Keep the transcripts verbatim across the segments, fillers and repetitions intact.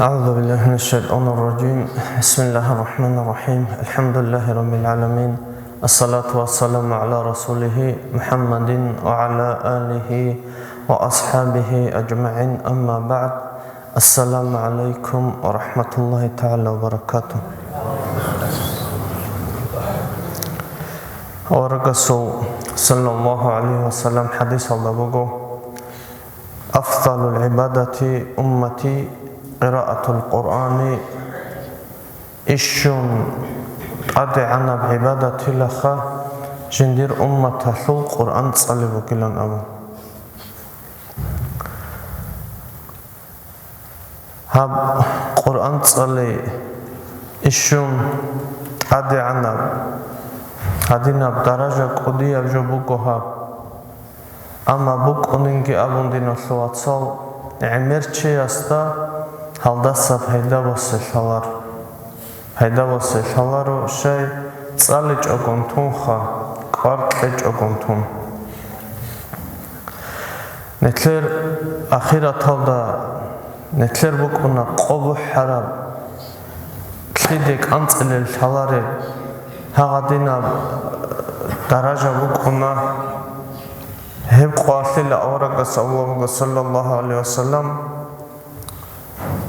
أعوذ بالله من الشيطان الرجيم. بسم الله الرحمن الرحيم. الحمد لله رب العالمين. الصلاة والسلام على رسوله محمد وعلى آله وأصحابه أجمعين. أما بعد. السلام عليكم ورحمة الله تعالى وبركاته. Аварагасул саллаллагьу гӀалайгьи ва саллам хӀадисалда буго: «Афзалул гӀибадати уммати къираатул Къуръани», ишщун тӀадегӀанаб гӀибадатилаха жиндир умматалъул Къуръан цӀалеб бугилан абун. Гьаб Къуръан цӀали ишщун тӀадегӀанаб, гьадинаб даража кӀудияб жо буго гьаб. Амма букӀунинги абун, диналъул вацал, гӀемер чиясда гьалдаса пайда босе лъалар. Пайда босе лъаларо, щай, цӀаличӀогун тунха, кӀвар кьечӀогун тун. Нилъер ахираталда, нилъер букӀуна къо бухӀараб, лъиде кӀанцӀилел лъалареб, гьагъадинаб даража букӀуна. Гьеб къоялъила аварагас абулеб буго, саллаллагьу гӀалайгьи ва саллам: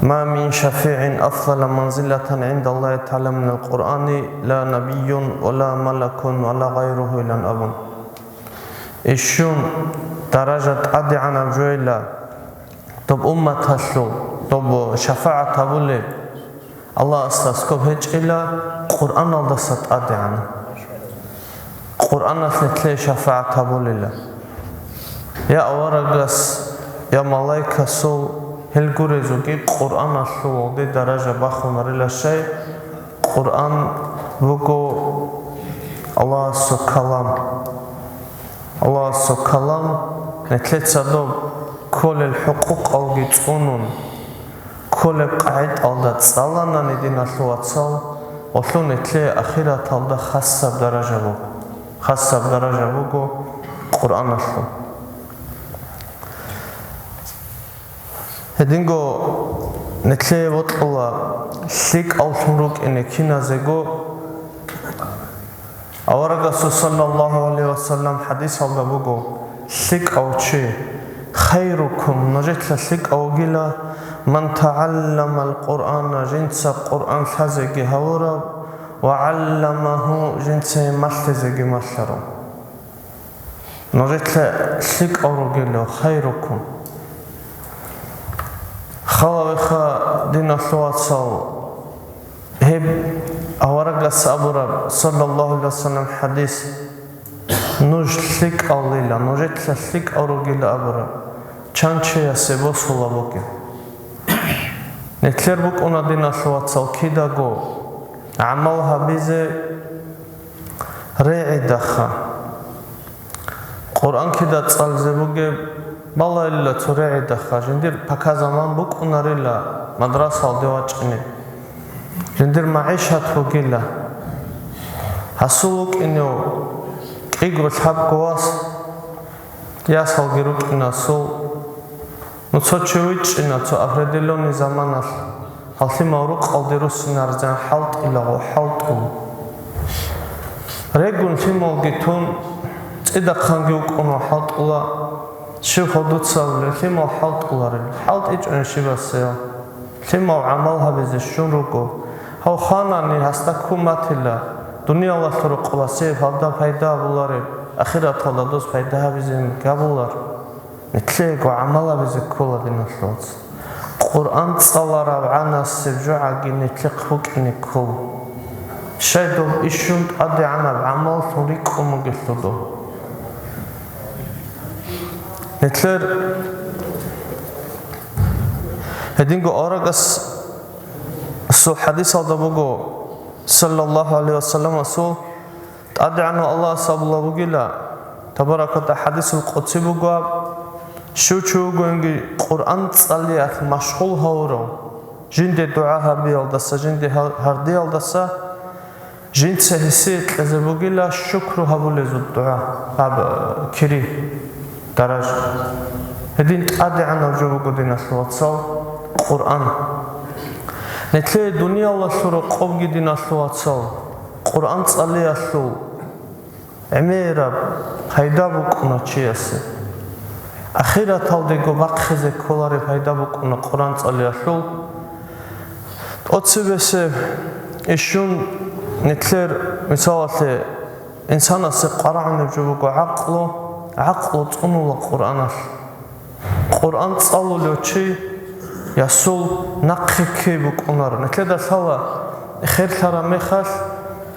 «Ма мин шафигӀин афзала манзилатан гӀиндаллагьи тагӀала минал Къуръани ла набийюн ва ла малакун ва ла гъайругьу», илан абун. Ишщун даража тӀадегӀанаб жойила доб умматалъул, доб шафагӀат гьабулеб Аллагьасда аскӀоб гьечӀила Къуръаналдаса тӀадегӀан. Къуръаналъ нилъее шафагӀат гьабулила. Я аварагас, я малайкасул, гьел гурезулги Къуръаналъул гьелде даража бахунарила, щай, Къуръан буго Аллагьасул калам. Аллагьасул калам нилъеца доб кколел хӀукъукъалги цӀунун, кколеб къагӀидалда цӀаланани, диналъул вацал, гьелъул нилъее ахираталда хасаб даража буго. Хасаб даража буго Къуръаналъул. Гьединго нилъее бокьула лъикӀавлъун рукӀине киназего. Аварагасул саллаллагьу гӀалайгьи ва саллам хӀадисалда буго: «ЛъикӀав чи, хайрукум, нужеца лъикӀав вугила, ман тагӀалламал Къуръана, жинца Къуръан лъазеги гьавурав, ва гӀалламагьу, жинца гьеб малъизеги малъарав». Нужеца лъикӀав ругелев, хайрукум. Халавиха, диналъул вацал, гьеб аварагас абураб, саллаллагьу гӀалайгьи ва саллам, хӀадис: «Нуж лъикӀавлъила, нужеца лъикӀав ругила», абураб, чан чиясе босула бугеб. Нилъер букӀуна, диналъул вацал, кидаго гӀамал гьабизе регӀидаха. Къуръан кида цӀализе бугеб балайилла цо регӀидаха, жиндир пока заман букӀунарила мадрасалде вачӀине, жиндир магӀишат бугила. Гьасул вукӀинев кӀиго-лъабго вас, ясалги рукӀина гьасул. Ну цо чи вичӀчӀина цо определённый заманалъ, гьал лъимал рукъалде руссинарзан хӀалтӀила гъо, хӀалтӀула. Регун лъималги тун, цӀидахъанги вукӀун ва хӀалтӀула. Щив гьодуца абулеб, лъимал хӀалтӀуларел? ХӀалтӀичӀони щибасеял? Лъимал гӀамал гьабизе щун руго. Гьав ханани гьасда ккун батила, дуниялалъул рукъаласе гьалда пайда гьабулареб, ахираталда дос пайда гьабизе гьабулар. Нилъего гӀамал гьабизе ккола, диналъул вацал. Къуръан цӀаларав гӀанасеб жогӀаги нилъехъ букӀине ккола. Щай доб ишшун тӀадегӀанаб гӀамаллъун рикӀкӀун бугелъул доб. Нилъер гьединго аварагасул хӀадисалда буго, саллаллагьу гӀалайгьи ва салламасул, ТӀадегӀанав Аллагьас абулеб бугила, табарак ва тагӀала, хӀадисул къудси буго аб: «Щив чи вугониги Къуръан цӀалиялъ машгъул гьавурав, жинде дугӀа гьабиялдаса, жинде гьар-, гьардиялдаса, жинца гьесие кьезе бугила щукру гьабулезул дугӀа, аб, кири, дараж». Гьедин тӀадегӀанаб жо буго, диналъул вацал, Къуръан. Нилъее дуниялалъул рокъобги, диналъул вацал, Къуръан цӀалиялъул гӀемераб пайда букӀуна чиясе. Ахираталдего бахъизе кколареб пайда букӀуна Къуръан цӀалиялъул. ТӀоцебесеб ишун нилъер, мисалалъе, инсанасе къварагӀунеб жо буго гӀакълу, гӀакълу цӀунула Къуръаналъ. Къуръан цӀалулев чи ясул нахъе ккей букӀунаро. Нилъеда лъала, херлъараб мехалъ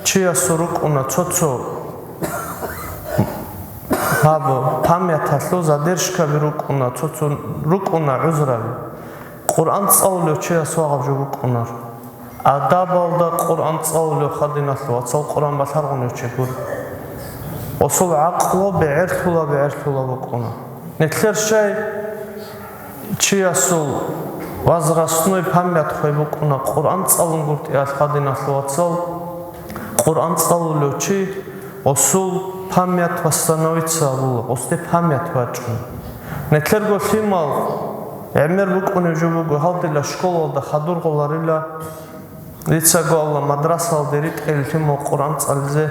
чиясул рукӀуна цо-цо гьаб памяталъул задержкаби рукӀуна, цо-цо рукӀуна гӀузраби. Къуръан цӀалулев чияс вагъаб жо букӀунаро. Адабалда Къуръан цӀалулев хадиналъул вацал Къуръан балъаргъунев чи гури. Осул гӀакълу бегӀерлъула-бегӀерлъула букӀуна. Нилъер щай чиясул возрастной память хвей букӀуна Къуръан цӀалунгутӀиялъ хадиналъул вацал, Къуръан цӀалулев чи осул память восстановиться абула, осде память бачӀуна. Нилъерго лъимал гӀемер букӀунеб жо буго, гьалдила школалда хадур гъоларила, дицаго Аллагь мадрасалде ритӀел лъимал Къуръан цӀализе,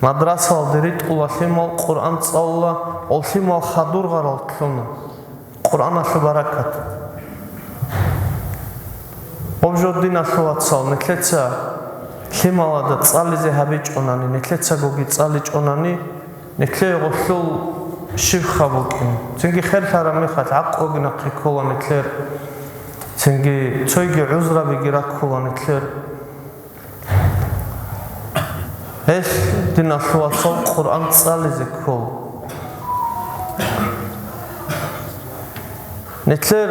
мадрасалде ритӀула лъимал Къуръан цӀалула, ол лъимал хадур гъарал лъуна. Къуръаналъул баракат. Гъоб жо, диналъул вацал, нилъеца лъималада цӀализе гьабичӀонани, нилъецагоги цӀаличӀонани, нилъее гъолъул щибха букӀин. Цинги херлъараб мехалъ гӀакълуги нахъе ккола нилъер, цинги цойги гӀузрабиги раккула нилъер. Гьелъ, диналъул вацал, Къуръан цӀализе ккол. Нилъер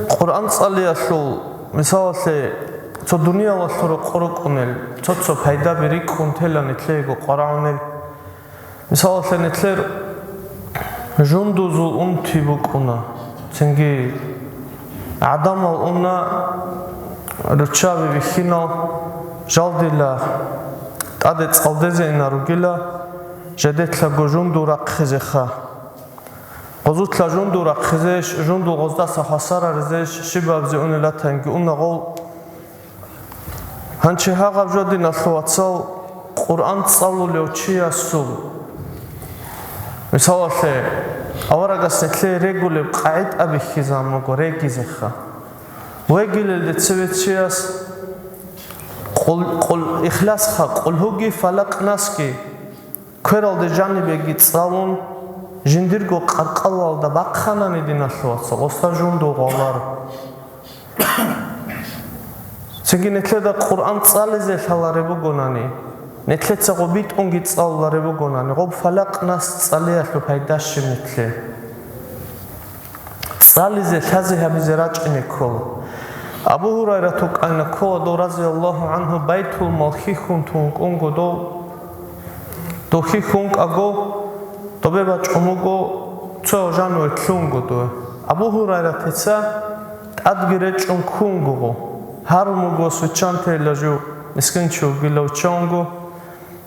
Къуръан цӀалиялъул, мисалалъе, цо дуниялалъул рокъор рукӀунел, цо-цо пайдаби рикӀкӀун тела нилъеего къварагӀунел. Мисалалъе, нилъер жундузул унти букӀуна, цинги гӀадамал уна руччаби бихьинал, жалдила тӀаде цӀалдезе ина ругила, жедетлъаго жундул рахъизеха. Гъозулъа жундул рахъизеш, жундул гъоздаса хвасараризеш, щибабизе унел ратанги уна гъол. Гьанчи гьагъаб жо, диналъул вацал, Къуръан цӀалулев чиясул. Мисалалъе, аварагас нилъее регулеб къагӀида бихьизабун буго, регизеха. Вегилелде цеве чияс къул-, къул-, Ихласха, Къулгьуги, Фалакъ, Насги квералде жанибеги цӀалун, жиндирго къаркъалалда бахъанани, диналъул вацал, осда жундул гъолар. Цинги нилъеда Къуръан цӀализе лъалареб бугонани, нилъеца гъоб битӀунги цӀалулареб бугонани, гъоб Фалакъ, Нас цӀалиялъул пайда щиб нилъе? ЦӀализе, лъазе гьабизе рачӀине ккола. Абу Гьурайрат вукӀана ккола дов, разияллагьу гӀангьу, Байтулмал хьихьун тун кӀунго дов, дов хьихьун кӀаго, добе бачӀун буго цо жаниве лъунго дов. Абу Гьурайратица тӀадги речӀчӀун ккунго гъо. Гьарун буго свечантайила жив мискинчи вугила виччанго,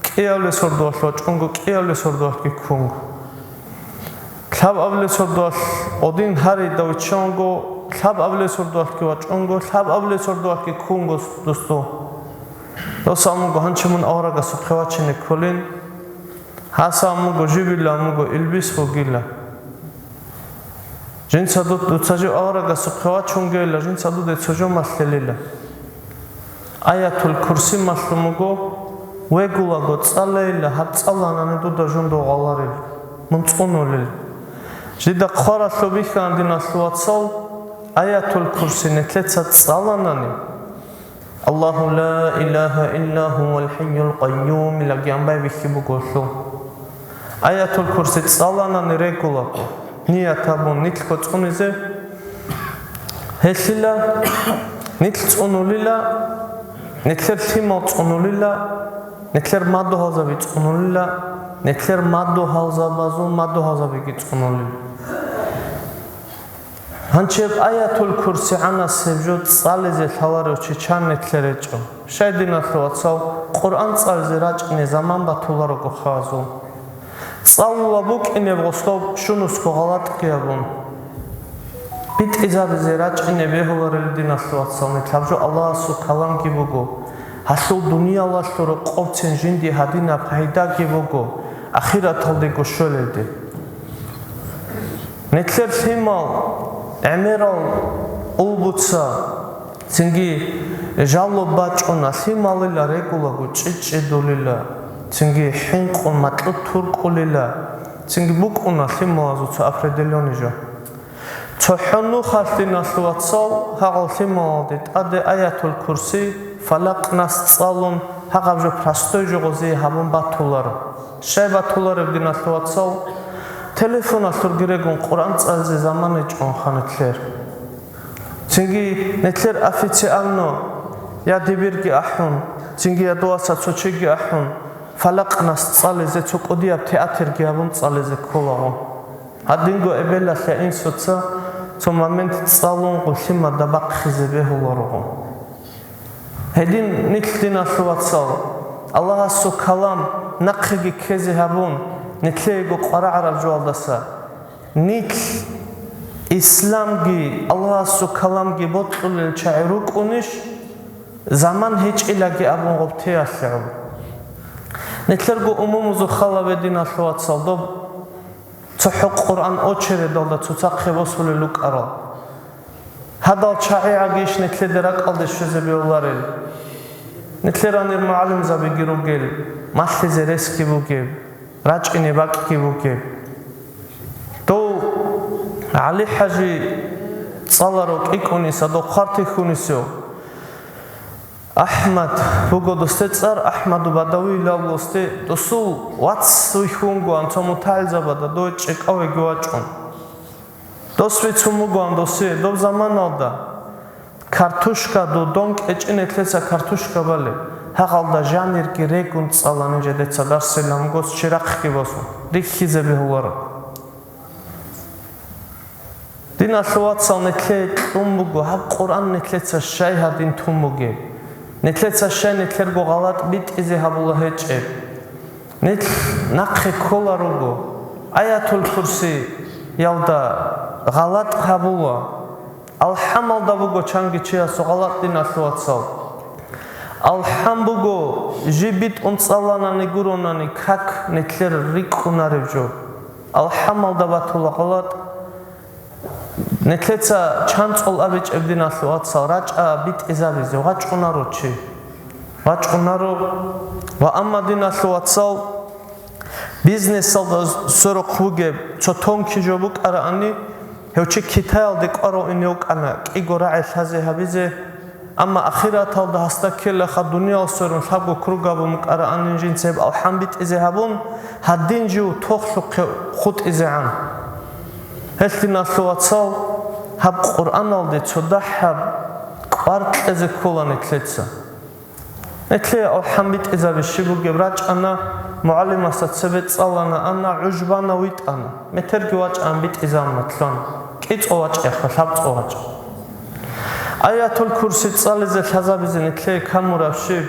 кӀиявли сордоялъ вачӀунго, кӀиявли сордоялъги ккунго. Лъабабли сордоялъ один гьарида виччанго, лъабабли сордоялъги вачӀунго, лъабабли сордоялъги ккунго дусту. Дос амунго, гьанчи мун аварагасухъе вачине кколин, гьас амунго, живила амунго, илбис вугила. Жинца ду-, дуца жив аварагасухъе вачунгейила, жинца дуда цо жо малъилила. Аятул Курси малъун буго, вегулаго цӀалейила, гьаб цӀаланани дуда жундул гъаларил, мун цӀунулил. Жида хъваралъуб бихьана, диналъул вацал, Аятул Курси нилъеца цӀаланани, Аллагьу ла илагьа илла гьувал хӀийюл къайюм, илаги амбай бихьи буголъул. Аятул Курси цӀаланани регулаго, ният гьабун, нилъго цӀунизе. Гьелъила нилъ цӀунулила, нилъер лъимал цӀунулила, нилъер мадугьалзаби цӀунулила, нилъер мадугьалзабазул мадугьалзабиги цӀунулила. Гьанчеб Аятул Курси гӀанасеб жо цӀализе лъаларев чи чан нилъер гьечӀо. Щай, диналъул вацал, Къуръан цӀализе рачӀине заман батуларого хавазул. ЦӀалула букӀинеб гъослъоб щунусго гъалатӀги гьабун. БитӀизабизе рачӀине бегьуларел, диналъул вацал, нилъ гьаб жо Аллагьасул каламги буго, гьалъул дуниялалъул рокъобцин жинди гьадинаб пайдаги буго, ахираталдего щолелде. Нилъер лъимал, гӀемерал улбуца, цинги жалоб бачӀуна, лъималила регулаго чӀичӀчӀидулила, цинги хӀинкъун макьу туркӀулила, цинги букӀуна лъималазул цо определённый жо. ЦохӀо нухалъ, диналъул вацал, гьагъал лъималалде тӀаде Аятул Курси, Фалакъ, Нас цӀалун, гьагъаб жо простой жо гъозие гьабун батуларо. Щай батулареб, диналъул вацал? Телефоналъурги регун Къуръан цӀализе заман гьечӀо нилъер. Цинги нилъер официально я дибирги ахӀун, цинги я дуаса цо чиги ахӀун, Фалакъ, Нас цӀализе цо кӀудияб театрги гьабун цӀализе кколаго. Гьадинго эбелалъ я инсуца цо момент цӀалун гъуллъимада бахъизе бегьуларого. Гьедин нилъ, диналъул вацал, Аллагьасул калам нахъеги ккезе гьабун, нилъеего къварагӀараб жоалдаса, нилъ исламги Аллагьасул каламги бокьулел чагӀи рукӀунищ, заман гьечӀилаги абун гъубтеялъе гӀоло. Нилъерго умумузул халабе, диналъул вацал, доб ЦохӀо Къуръан очередалда цоцахъе босулел рукӀарал. Гьадал чагӀи гӀагищ нилъеде ракӀалде щвезе бегьуларел? Нилъер гьанир мугӀалимзабиги ругел, малъизе ресги бугеб, рачӀине бакӀги бугеб. Дов ГӀали-хӀажи цӀаларо кӀикӀунисев, дов хъвартихьунисев. АхӀмад буго досде цӀар, АхӀмаду Бадавиялъуласде, досул вац вихьунгоан цо мутагӀилзабада дой чӀекӀавеги вачӀун. Дос бицун бугоан досие, доб заманалда картошка, додон кӀечӀин нилъеца картошка балеб, гьагъалда жанирги регун цӀалани жидеца дарсилан гос чирахъги босун, рихьизе бегьуларо. Диналъул вацал, нилъее кьун буго гьаб Къуръан нилъеца щай гьадин тун бугеб, нилъеца щай нилъерго гъалатӀ битӀизе гьабула гьечӀеб. Нилъ нахъе ккола руго, Аятул Курсиялда гъалатӀ гьабула. АлхӀамалда буго чанги чиясул гъалатӀ, диналъул вацал. АлхӀам буго, жиб битӀун цӀаланани гуронани как нилъер рикӀкӀунареб жо. АлхӀамалда батула гъалатӀ. Нилъеца чан цӀол абичӀеб, диналъул вацал, рачӀа битӀизабизе, вачӀунаро чи. ВачӀунаро. Ва амма, диналъул вацал, бизнесалда сверухъ вугеб цо тонкий жо букӀараани, гьев чи Китаялде кӀварав ине вукӀана кӀиго рагӀи лъазе гьабизе, амма ахираталда гьасда ккелаха дуниял сверун лъабго круг гьабун букӀараанин жинца гьеб алхӀам битӀизе гьабун, гьадин жив тохлъухъе хутӀизегӀан. Гьелъ, диналъул вацал, гьаб Къуръаналде цо дагьаб кӀвар кьезе ккола нилъеца. Нилъее алхӀам битӀизаби щиб бугеб рачӀана, мугӀалимасда цебе цӀалана, ана, гӀуж бана, витӀана. Метерги вачӀан битӀизабуна, лъана. КӀицӀо вачӀеха, лъабцӀо вачӀа. Аятул Курси цӀализе лъазабизе нилъее камураб щиб?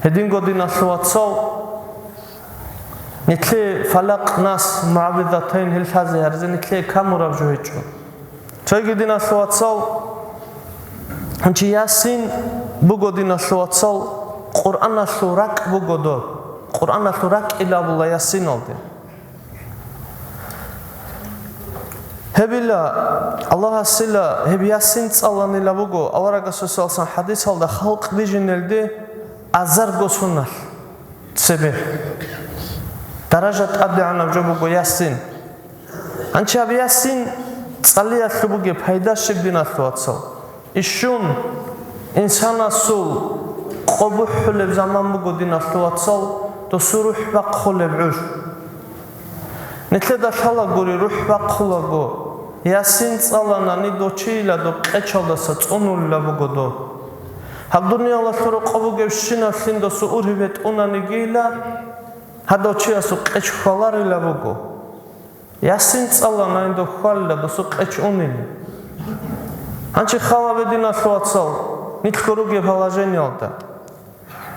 Гьединго, диналъул вацал, нилъее Фалакъ, Нас, МугӀаввизатайн гьел лъазе гьаризе нилъее камураб жо гьечӀо. Цоги, диналъул вацал, гьанчи Ясин буго, диналъул вацал, Къуръаналъул ракӀ буго доб. Къуръаналъул ракӀ илабула Ясиналде. Гьебила, Аллагьасила гьеб Ясин цӀаланила буго, аварагасул саллаллагьу гӀалайгьи ва саллам хӀадисалда халкъ бижинелде азарго соналъ цебе. Даража тӀадегӀанаб жо буго Ясин. Гьанчи гьаб Ясин цӀалиялъул бугеб пайда щиб, диналъул вацал? Ишшун инсанасул къо бухӀулеб заман буго, диналъул вацал, досул рухӀ бахъулеб гӀуж. Нилъеда лъала гури, рухӀ бахъулаго, Ясин цӀаланани дов чийила доб къечалдаса цӀунулила буго доб. Гьаб дуниялалъул рокъоб бугебщинаблъин досул ургьиб гьетӀунанигийила, гьадав чиясул къеч хваларила буго. Ясин цӀаланани дов хвалила досул къеч унилин. Гьанчи халабе, диналъул вацал, нилъго ругеб положениялда.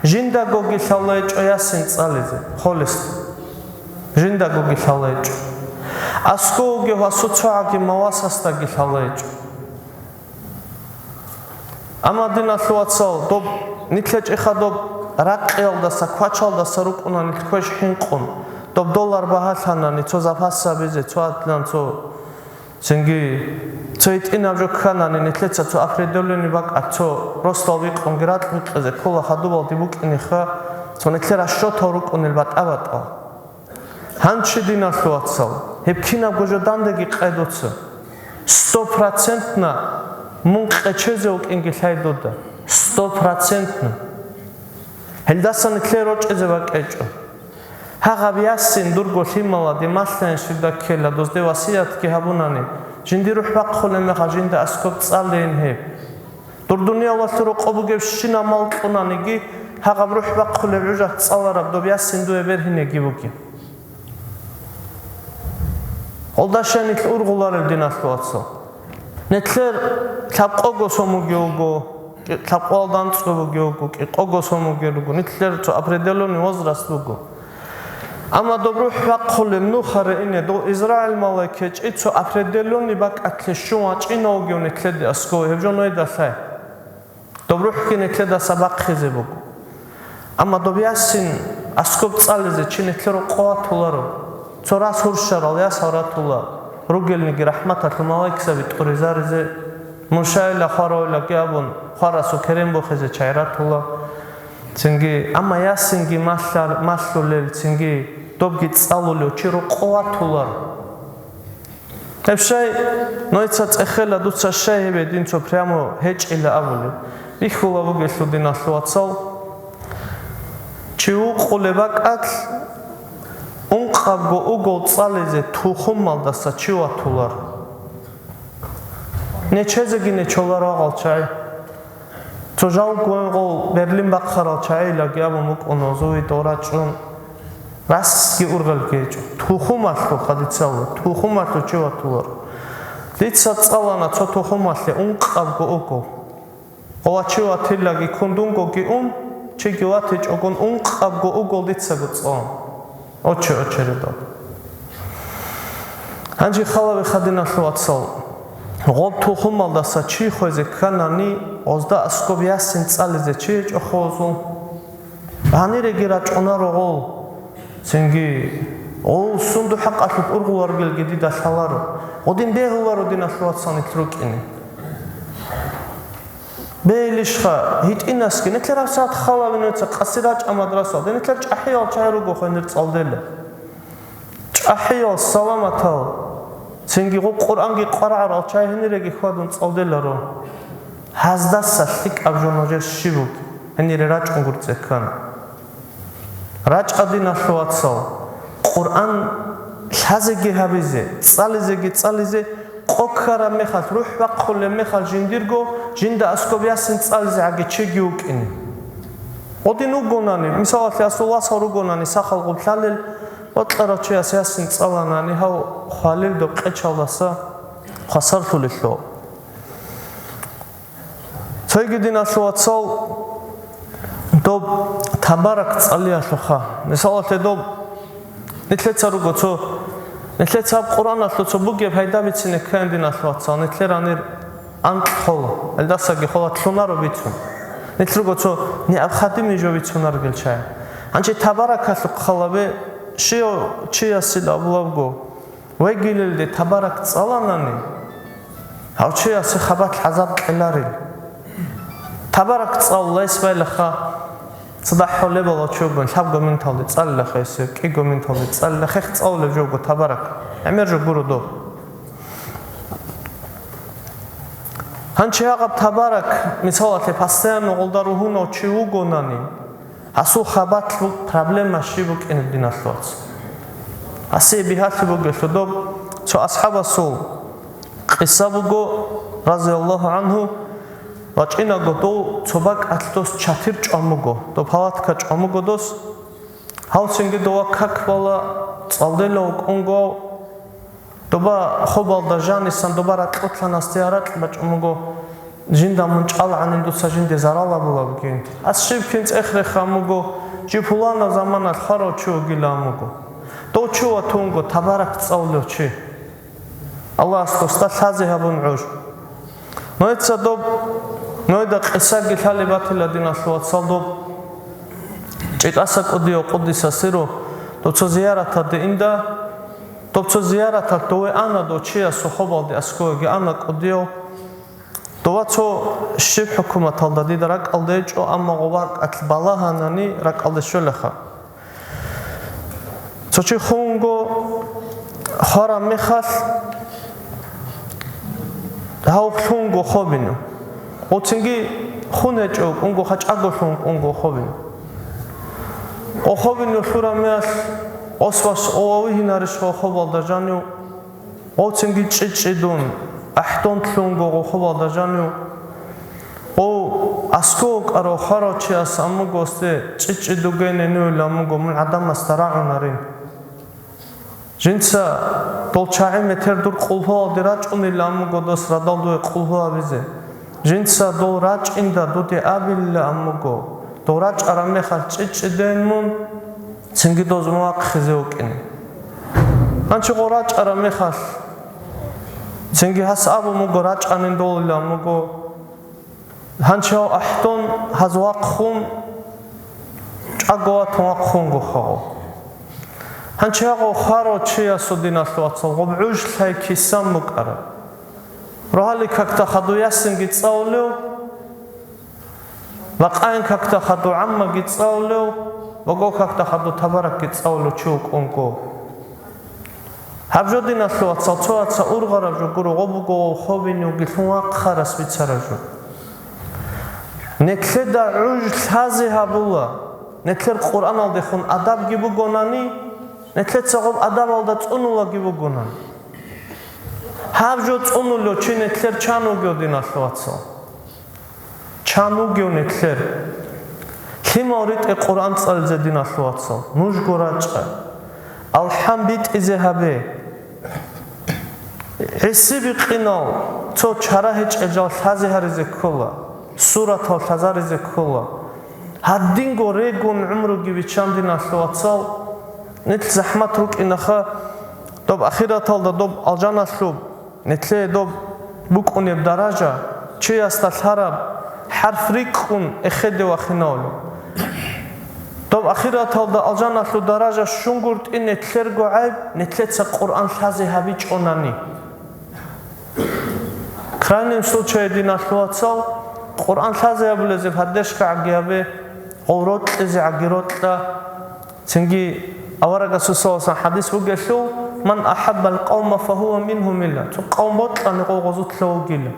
Жиндагоги лъалайчӀо Ясин цӀализе, холесда. Жиндагоги лъалайчӀо. АскӀов вугев гьасул цогӀаги мавасасдаги лъалайчӀо. Амма, диналъул вацал, доб нилъечӀеха доб ракъиялдаса, квачалдаса рукӀуна нилъ квеш хӀинкъун, доб доллар багьалъанани, цо запас гьабизе, цо атлан, цо цинги цо гьитӀинаб жо кканани, нилъеца цо определённый бакӀалъ цо росдал бикъунги ракь бикъизе ккола хадубалде букӀинеха, цо нилъер расчётал рукӀунел батӀа-батӀа. Гьанчи, диналъул вацал, гьеб кинабго жо дандаги къай дуца. Стопроцентно мун къечезе вукӀинги лъай дуда. Стопроцентно. Гьелдаса нилъер рочӀезе бакӀечӀо. Гьагъаб Ясин дурго лъималаде малъанищ дида ккела, дозде васиятги гьабунани, жиндир рухӀ бахъулеб мехалъ жинда аскӀоб цӀалейин гьеб. Дур дуниялалъул рокъоб бугебщинаб мал кьунаниги, гьагъаб рухӀ бахъулеб гӀужалъ цӀалараб доб Ясин дуе бергьинеги бугеб. Гьелда щай нилъ ургъуларел, диналъул вацал? Нилъер лъабкъого сон бугев вуго, кӀи-, лъабкъоялда анцӀго бугев вуго, кӀикъого сон бугел руго, нилъер цо определённый возраст буго. Амма доб рухӀ бахъулеб нухаре ине, дов Израил малаик гьечӀи цо определённый бакӀалъе щун вачӀинав вугев нилъеде аскӀов, гьеб жо нойда лъай. Доб рухӀги нилъедаса бахъизе буго. Амма доб Ясин аскӀоб цӀализе чи нилъер къо ватуларо. Цо рас гьурщарал ясал ратула, ругелниги рахӀматалъул малаикзаби тӀуризаризе, мун щайила хваравилаги абун, хварасул керен бухизе чагӀи ратула. Цинги, амма Ясинги малъар-, малъулел, цинги добги цӀалулев чи рокъо ватулар. Гьеб щай, нойца цӀехела, дуца щай гьеб гьедин цо прямо гьечӀила абулеб? Бихьула бугелъул, диналъул вацал, чи вукъулеб бакӀалъ ункъабго угол цӀализе тухумалдаса чи ватулар. Нечезеги нечолар вагъал чагӀи. Цо жал гвангъол Берлин бахъарал чагӀилаги абун букӀун, гьозувидал рачӀун, расги ургъелги гьечӀо. Тухумалъул хадицалу, тухумалъул чи ватулар. Дица цӀалана цо тухумалъе ункъабго угол. Гъова чи ватилаги ккун дунгоги ун, чиги ватичӀогун ункъабго угол дицаго цӀалан. Оче-очередал. Гьанже халаве хадиналъул вацал, гъоб тухумалдаса чи хвезе кканани, гъозда аскӀоб Ясин цӀализе чи гьечӀо хозул. Гьаниреги рачӀунаро гъол. Цинги, гъол сунду хӀакъалъулъ ургъуларгелги дида лъаларо. Гъодин бегьуларо, диналъул вацал, нилъ рукӀине. Бегьилищха, гьитӀинасги, нилъер гьабсагӀат халавин веца къаси рачӀа мадрасалда, нилъер чӀахӀиял чагӀи руго хвенир цӀалдела. ЧӀахӀиял, саламатал, цинги гъо Къуръанги къварагӀарал чагӀи гьениреги хьвадун цӀалделаро. Гьаздаса лъикӀаб жо нужер щиб бугеб, гьенире рачӀун гурцӀи ккана. РачӀа, диналъул вацал, Къуръан лъазеги гьабизе, цӀализеги цӀализе, къо ккараб мехалъ, рухӀ бахъулеб мехалъ жиндирго, жинда аскӀоб Ясин цӀализе гӀаги чиги вукӀине. Гъодин вугонани, мисалалъе, асул васал ругонани, сахал гъурлъалел, бокьарав чияс Ясин цӀаланани, гьав хвалил доб къечалдаса хвасарлъулелъул. Цойги, диналъул вацал, доб табарак цӀалиялъулха. Мисалалъе, доб нилъеца руго цо, нилъеца гьаб Къуръаналъул цо бугеб гьайда бицине ккан, диналъул вацал, нилъер гьанир анкь хола, гьелдасаги хола лъунаро бицун. Нилъ руго цо необходимый жо бицунаргел чагӀи. Гьанже табаракалъухъ халабе щив чиясил абулабго, вегилелде табарак цӀаланани, гьав чиясе хабалъ гӀазаб кьеларил. Табарак цӀалулайс байлаха, цадахӀ гьолебала чугун, лъабго минуталде цӀалилаха гьесие, кӀиго минуталде цӀалила, хех цӀалулеб жо буго табарак. ГӀемер жо гуро доб. Гьанчи гьагъаб табарак, мисалалъе, постоянно гъолда ругьунав чи вугонани, гьасул хабалъ бу-, проблема щиб букӀинеб, диналъул вацал? Гьасие бигьалъи бугелъул доб цо асхӀабасул къиса буго, разияллагьу гӀангьу, вачӀинаго дов цо бакӀалъ дос чатир чӀван буго, дов палатка чӀван буго дос. Гьав цинги дова как бала, цӀалдела вукӀунго, доба хобалда жанисан доба ракьулъанасде аракь бачӀун буго, жинда мун чӀалгӀанин дуца жинде зарал абулабги. Ас щиб кин цӀех рехам буго, жи пуланаб заманалъ хварав чи вугилан буго. Дов чи ватунго, табарак цӀалулев чи. Аллагьас досда лъазе гьабун гӀуж. Нойца доб, нойда къисаги лъалеб батила, диналъул вацал, доб ЧӀикӀаса кӀудияв къуддиса сирругьу, доб цо зияраталде инда, доб цо зияраталъ дове ана дов чиясул хобалде аскӀовеги ана кӀудияв. Дова цо щиб хӀукуматалда дида ракӀалде гьечӀо, амма гъоб ракӀалъ балагьанани ракӀалде щолаха. Цо чи хунго хвараб мехалъ, гьав лъунго хобинав. Оцинги хун гьечӀев кӀунго, хачӀаго лъун кӀунго хобинав. О хобинав лъураб мехалъ, освас о вавигьинарищ хобалда жанив? Оцинги чӀичӀчӀидун, ахӀдон лъунго гъохобалда жанив? О, аскӀов вукӀарав хварав чияс амуго осде чӀичӀчӀидугейин гьенивилан муго, мун гӀадамасда рагӀунарин. Жинца дол чагӀи метер дур къулгьуялде рачӀунилан муго дос радал дуе къулгьу абизе. Жинца дол рачӀинда дуде абилилан муго, дол рачӀараб мехалъ чӀичӀчӀидейин мун, цинги доз мун вахъизе вукӀине. Гьанчи гъо рачӀараб мехалъ, цинги гьас абун муго, рачӀанин долилан муго. Гьанчи гьав ахӀдон гьаз вахъун, чӀаго ватун вахъунго хагъо. Гьанчи гьагъо хварав чиясул, диналъул вацал, гъоб гӀуж лъай кисан букӀараб. Рогьалил какда хадув Ясинги цӀалулев, бакъаин какда хадув ГӀаммаги цӀалулев, баго какда хадув Табаракги цӀалулев чи вукӀунго. Гьаб жо, диналъул вацал, цо ваца ургъараб жо гуро, гъо буго хобинивги лъун вахъарас бицараб жо. Нетлъеда гӀуж лъазе гьабула, нетлъер Къуръаналдехун адабги бугонани, нетлъеца гъоб адабалда цӀунулаги бугонан. Гьаб жо цӀунулев чи нетлъер чан вугев, диналъул вацал? Чан вугев нетлъер? Лъимал ритӀе Къуръан цӀализе, диналъул вацал, нужго рачӀа. АлхӀам битӀизе гьабе. ГӀиси бикъинал цо чара гьечӀел жал лъазе гьаризе ккола, суратал лъазаризе ккола. Гьадинго регун гӀумруги биччан, диналъул вацал, нилъ захӀмат рукӀинаха, доб ахираталда доб алжаналъуб, нетлъе доб букӀунеб даража, чиясда лъараб хӀарп рикӀкӀун эхеде вахинавлу. Доб ахираталда алжаналъул даража щунгуртӀи нетлъерго гӀайб, нетлъеца Къуръан лъазе гьабичӀонани. Крайним случае, диналъул вацал, Къуръан лъазе гьабулезеб гьаддешкагӀаги гьабе, гъов рокьизе гӀаги рокьа. Цинги аварагасул саллаллагьу гӀалайгьи вассаллам хӀадис бугелъул: «Ман ахӀаббал къавма фагьува мингьум», илла. Цо къавм бокьани гъов гъозулъа вугила.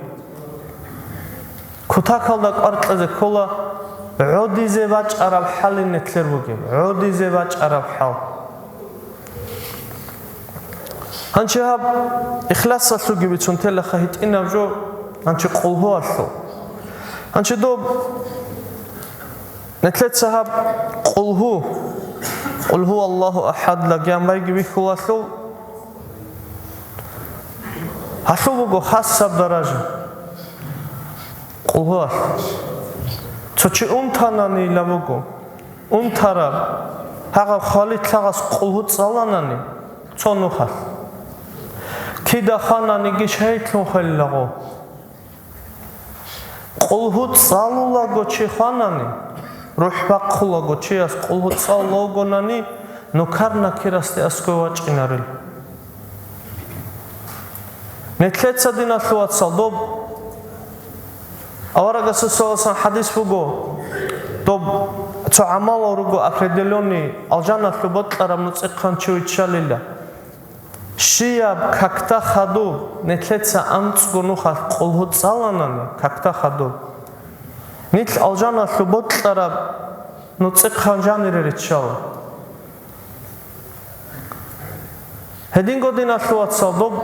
Кутакалда кӀвар кьезе ккола, гӀодизе бачӀараб хӀалин нетлъер бугеб, гӀодизе бачӀараб хӀал. Гьанчи гьаб ихласалъуги бицун телаха гьитӀинаб жо, гьанчи къулгьуялъул. Гьанчи доб нетлъеца гьаб къулгьу, Къулгьу Аллагьу ахӀад лагьанайги бихьулалъул, гьалъул буго хасаб даража къулгьуялъ. Цо чи унтананила буго. Унтараб, гьагъаб хвалилъ гьагъас къулгьу цӀаланани цо нухалъ, кида хвананиги шагьидлъун хвелилаго. Къулгьу цӀалулаго чи хванани, рухӀ бахъулаго чияс къулгьу цӀалулагонани, нукар-накирасде аскӀов вачӀинарил. Нетлъеца, диналъул вацал, доб аварагасул саллаллагьу гӀалайгьи вассаллам хӀадис буго, доб цо гӀамалал руго определённый, алжаналъул бокьараб нуцӀихъан чи виччалила. Щияб какда хадуб нетлъеца анцӀго нухалъ къулгьу цӀаланани, какда хадуб, нилъ алжаналъул бокьараб нуцӀихъан жанире риччала. Гьединго, диналъул вацал, доб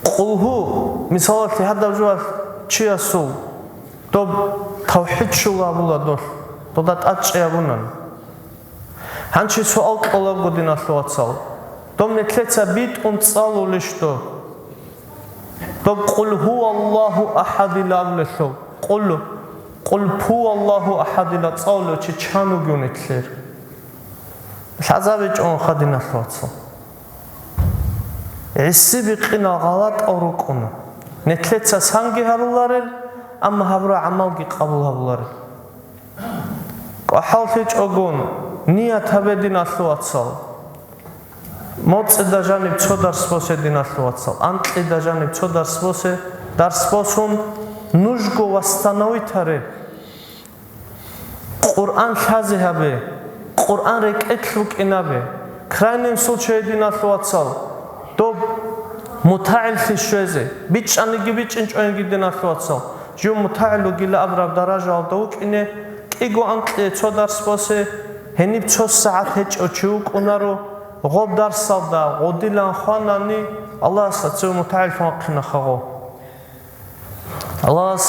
къулгьу, мисалалъе, гьадаб жоялъ чиясул доб тавхӀид щула абула долъ, дода тӀадчӀей абунан. Гьанчи суал кьолаго, диналъул вацал, доб нетлъеца битӀун цӀалулищ доб? Доб «Къул гьуваллагьу ахӀадила» абулелъул, къул, «Къул пуваллагьу ахӀадила» цӀалулев чи чан вугев нетлъер? ЛъазабичӀо хадиналъул вацал. гӀиси-бикъинал гъалатӀал рукӀуна. Нилъеца санги гьаруларел, амма гьабураб гӀамалги къабул гьабуларел. КӀвахӀаллъичӀогун ният гьабе, диналъул вацал. МоцӀида жаниб цо дарс босе, диналъул вацал. Анкьида жаниб цо дарс босе, дарс босун, нужго восстановить гьаре. Къуръан лъазе гьабе, Къуръан рекӀелъ букӀинабе. Крайнем случае, диналъул вацал, доб мутагӀиллъи щвезе, бичӀчӀаниги бичӀчӀинчӀониги, диналъул вацал, жив мутагӀил вугила абураб даражаялда вукӀине, кӀиго анкьие цо дарс босе, гьениб цо сагӀат гьечӀев чи вукӀунаро, гъоб дарсалда гъодилан хванани, Аллагьас цеве мутагӀиллъун вахъинаха гъо. Аллагьас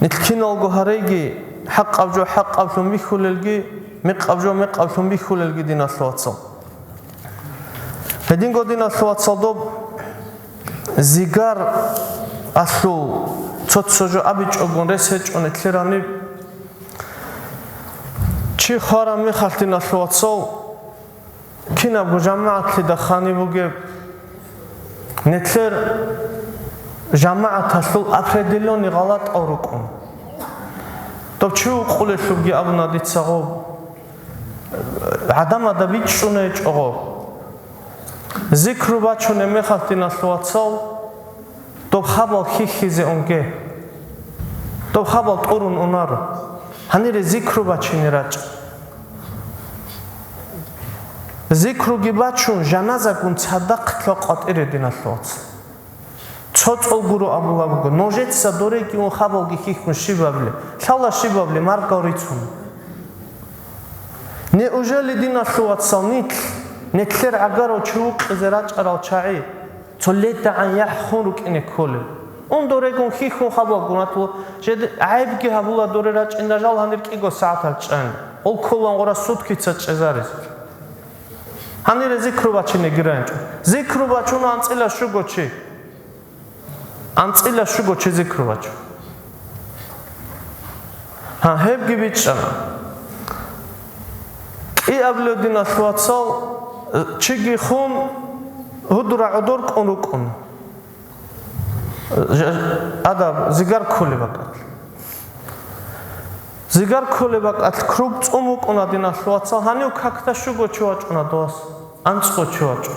нилъ киналго гьареги, хӀакъаб жо хӀакъаблъун бихьулелги, мекъаб жо мекъаблъун бихьулелги, диналъул вацал. Гьединго, диналъул вацал, доб зигаралъул цо-цо жо абичӀогун рес гьечӀо нилъер гьаниб. Чи хвараб мехалъ, диналъул вацал, кинабго жамагӀатлъида ханиб бугеб, нилъер жамагӀаталъул определённый гъалатӀал рукӀун. Доб чи вукъулелъулги абуна дица гъоб. ГӀадамазда бичӀчӀуней чӀого. Зикру бачунеб мехалъ, диналъул вацал, доб хабал хьихьизе унге. Доб хабал тӀурун унаро. Гьанире зикру бачине рачӀа. Зикруги бачун, жаназагун цадахъ лъо къватӀире, диналъул вацал. Цо цӀол гуро абулаб буго, нужеца дореги ун хабалги хьихьун щиб гьабилеб? Лъала щиб гьабилеб, маргал рицун. Неужели, диналъул вацал, нилъ, нилъер гӀагарав чи вукъизе рачӀарал чагӀи цо ледагӀан яхӀ хун рукӀине кколеб? Ун дорегун хьихьун хабалгун ратула, жеде гӀайибги гьабула доре рачӀинда жал гьанир кӀиго сагӀатал чӀан, гъол кколан гъура суткица чӀезаризе. Гьанире зикру бачинеги райинчӀо. Зикру бачуна анцӀила щуго чи. АнцӀила щуго чи зикру бачун. Гьа, гьебги бичӀчӀана. КӀиабилев, диналъул вацал, чиги хун, гьудура гӀодор кӀун рукӀун. Адаб, зигар кколеб бакӀалъ. Зигар кколеб бакӀалъ круг цӀун вукӀуна, диналъул вацал, гьанив какда щуго чи вачӀуна дос, анцӀго чи вачӀун.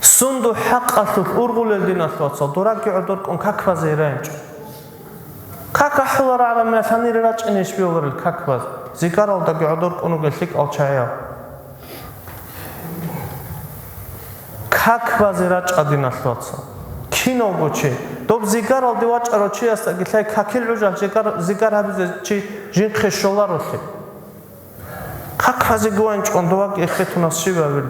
Сунду хӀакъалъулъ ургъулел, диналъул вацал, дораги гӀодор кӀун как базе райинчӀо. Как ахӀуларагӀара мел гьанире рачӀинейищ биоларел как баз? Зигаралдаги гӀодор кӀун ругел лъикӀал чагӀиял. Как базе рачӀа, диналъул вацал. Кинавго чи, доб зигаралде вачӀарав чиясдаги лъай какил гӀужалъ зигар, зигар гьабизе чи жинхъе щоларолъи. Как базеги вайинчӀун, дуваги эхетунас щиб гьабил?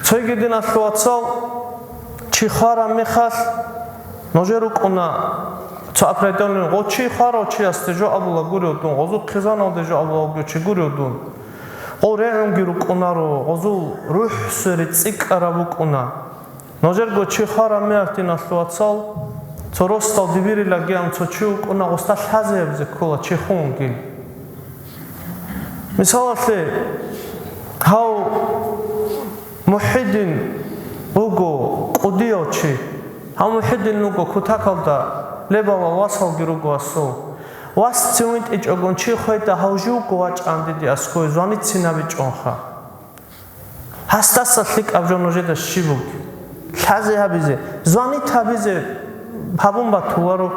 Цойги, диналъул вацал, чи хвараб мехалъ, нужер рукӀуна цо определённый, гъо чи хварав чиясде жо абула гурев дун, гъозул хъизаналде жо абула вугев чи гурев дун. Гъо регӀунги рукӀунаро, гъозул рухӀ свере цӀикӀкӀараб букӀуна. Нужерго чи хвараб мехалъ, диналъул вацал, цо росдал дибирилаги ан цо чи вукӀуна, гъосда лъазе гьабизе ккола чи хун вугин. Мисалалъе, гьав МухӀидин вуго кӀудияв чи. Гьав МухӀидин вуго кутакалда лебалал васалги руго асул. Вас цевинтӀичӀогон чи хведа гьав живго вачӀан диде аскӀове звонитцин гьабичӀонха. Гьасдаса лъикӀаб жо нужеда щиб бугеб? Лъазе гьабизе, звонить гьабизе гьабун батуларо.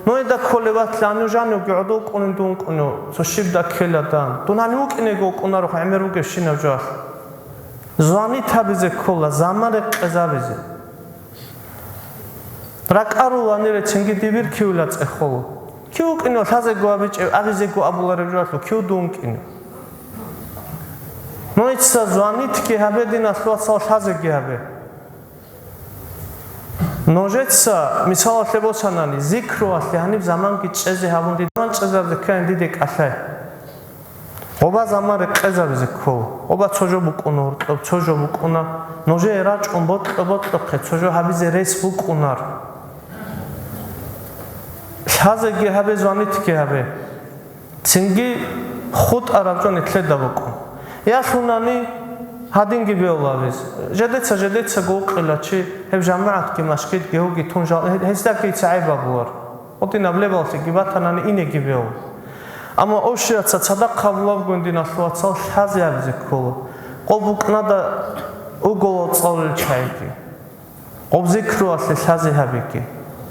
Нужеда кколеб батила, гьанив жанивги гӀодов кӀунин дун кӀунев, цо щибда ккела дан. Дун гьанив вукӀинего вукӀунаро гӀемер бугебщинаб жоялъ. Звонить гьабизе ккола, заман рекъезабизе. РакӀаруланире цинги дибир кивила цӀехоло. Кив вукӀинев лъазего абичӀев, абизего абулареб жоялъул кив дун вукӀинев? Нужеца звонитги гьабе, диналъул вацал, лъазеги гьабе. Нужеца, мисалалъе босанани, зикруялъе гьаниб заманги чӀезе гьабун, дида заман чӀезабизе ккани диде кӀалъай. Гъоба заман рекъезабизе ккола. Гъоба цо жо букӀуна гьоркьоб, цо жо букӀуна. Нужее рачӀун бокьа-бокьухъе цо жо гьабизе рес букӀунар. Лъазеги гьабе, звонитги гьабе. Цинги хутӀараб жо нилъеда букӀун. Ялъунани гьадинги беуларис. Жедеца-жедецаго вукъила чи, гьеб жамагӀатги машгидги гьуги тун жал-, гье-, гьездаги гӀайиб абулар. Гьудинаб лебаллъиги батанани инеги беу. Амма овщияца цадахъ гьабулабгойин, диналъул вацал, лъазе гьабизе ккола. Къо букӀнада уголал цӀалулел чагӀиги. Гъоб зикруялъе лъазе гьабиги,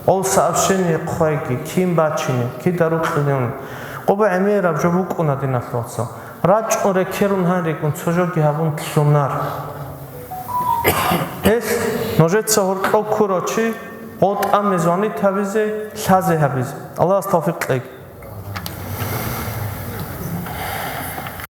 гъов сообщение хъвайги, кин бачине, кида рукьине уни. Гъоб гӀемераб жо букӀуна, диналъул вацал. РачӀун рекерун гьанригун цо жоги гьабун лъунар. Гьелъ нужеца гьоркьов ккурав чи гъов тӀаме звонить гьабизе, лъазе гьабизе. Аллагьас тавфикъ кьеги.